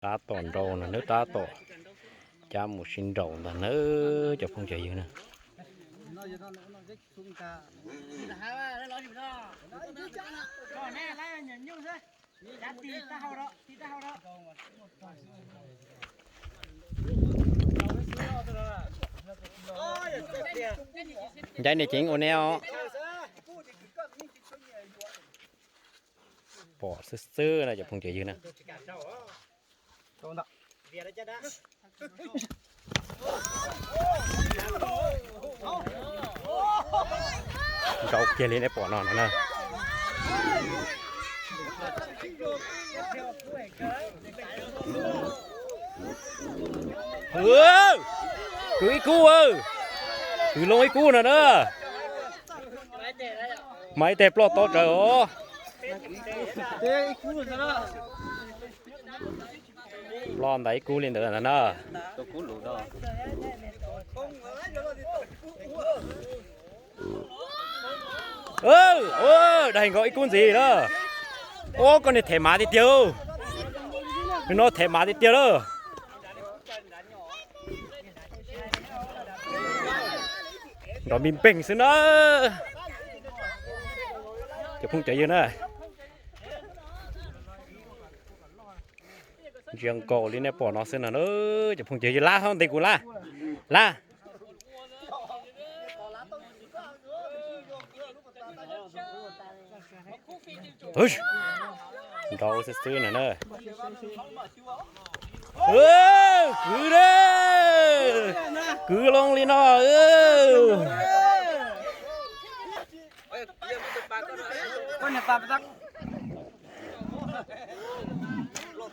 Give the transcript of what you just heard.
Tab tom nrau no nawb, tab tom cab mus sib nraus ntag nawb cov phooj cov ywg na. Ncaim niam ceev ua neb os. Pom xwb xwb na cov phooj cov ywg na. Nrau kiag li nej pom no no na. Kwv ib kub, kwv loo ib kub no na. Mas ib teg ploj tob tsawv os. Ploj ntawm ib kub li ntawd na. Daig nkaus ib kub ntxiv na. Ua koj niag them mav tiag tiag. Nim no them mav tiag tiag lawm. Nrov npij npeeg xwb na. Cov phooj cov ywg na. Ntsia nkaus li nej pom no xwb no na. Cov phooj cov ywg, lab hauv ntes kuv lab. Lab. Nrau xwb xwb no na. Kwv, kwv loo li no.